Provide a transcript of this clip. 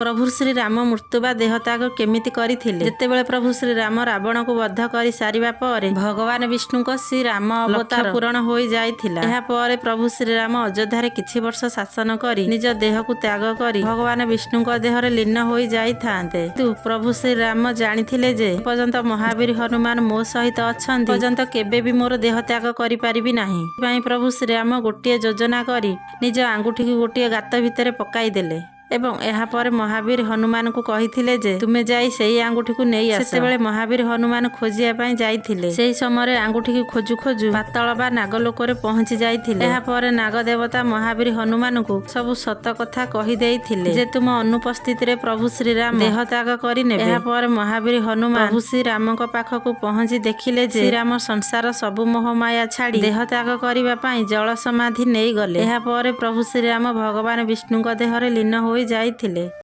ପ୍ରଭୁ ଶ୍ରୀରାମ ମୃତ୍ୟୁ ବା ଦେହତ୍ୟାଗ କେମିତି କରିଥିଲେ? ଯେତେବେଳେ ପ୍ରଭୁ ଶ୍ରୀରାମ ରାବଣକୁ ବଧ କରି ସାରିବା ପରେ ଭଗବାନ ବିଷ୍ଣୁଙ୍କ ଶ୍ରୀରାମ ଅବତାର ପୂରଣ ହୋଇଯାଇଥିଲା। ଏହାପରେ ପ୍ରଭୁ ଶ୍ରୀରାମ ଅଯୋଧ୍ୟାରେ କିଛି ବର୍ଷ ଶାସନ କରି ନିଜ ଦେହକୁ ତ୍ୟାଗ କରି ଭଗବାନ ବିଷ୍ଣୁଙ୍କ ଦେହରେ ଲୀନ ହୋଇଯାଇଥାନ୍ତେ। କିନ୍ତୁ ପ୍ରଭୁ ଶ୍ରୀରାମ ଜାଣିଥିଲେ ଯେ ପର୍ଯ୍ୟନ୍ତ ମହାବୀର ହନୁମାନ ମୋ ସହିତ ଅଛନ୍ତି, ପର୍ଯ୍ୟନ୍ତ କେବେ ବି ମୋର ଦେହ ତ୍ୟାଗ କରିପାରିବି ନାହିଁ। ସେଥିପାଇଁ ପ୍ରଭୁ ଶ୍ରୀରାମ ଗୋଟିଏ ଯୋଜନା କରି ନିଜ ଆଙ୍ଗୁଠିକୁ ଗୋଟିଏ ଗାତ ଭିତରେ ପକାଇଦେଲେ ଏବଂ ଏହାପରେ ମହାବୀର ହନୁମାନଙ୍କୁ କହିଥିଲେ ଯେ ତୁମେ ଯାଇ ସେଇ ଆଙ୍ଗୁଠିକୁ ନେଇ ଆସ। ସେତେବେଳେ ମହାବୀର ହନୁମାନ ଖୋଜିବା ପାଇଁ ଯାଇଥିଲେ। ସେହି ସମୟରେ ଆଙ୍ଗୁଠିକୁ ଖୋଜୁ ଖୋଜୁ ପାତାଳ ବା ନାଗଲୋକରେ ପହଞ୍ଚି ଯାଇଥିଲେ। ଏହାପରେ ନାଗ ଦେବତା ମହାବୀର ହନୁମାନଙ୍କୁ ସବୁ ସତ କଥା କହିଦେଇଥିଲେ ଯେ ତୁମ ଅନୁପସ୍ଥିତିରେ ପ୍ରଭୁ ଶ୍ରୀରାମ ଦେହ ତ୍ୟାଗ କରିନେବେ। ଏହାପରେ ମହାବୀର ହନୁମାନ ପ୍ରଭୁ ଶ୍ରୀରାମଙ୍କ ପାଖକୁ ପହଞ୍ଚି ଦେଖିଲେ ଯେ ଶ୍ରୀରାମ ସଂସାର ସବୁ ମୋହମାୟା ଛାଡ଼ି ଦେହ ତ୍ୟାଗ କରିବା ପାଇଁ ଜଳ ସମାଧି ନେଇଗଲେ। ଏହାପରେ ପ୍ରଭୁ ଶ୍ରୀରାମ ଭଗବାନ ବିଷ୍ଣୁଙ୍କ ଦେହରେ ଲୀନ ହୋଇଯାଇଥିଲେ।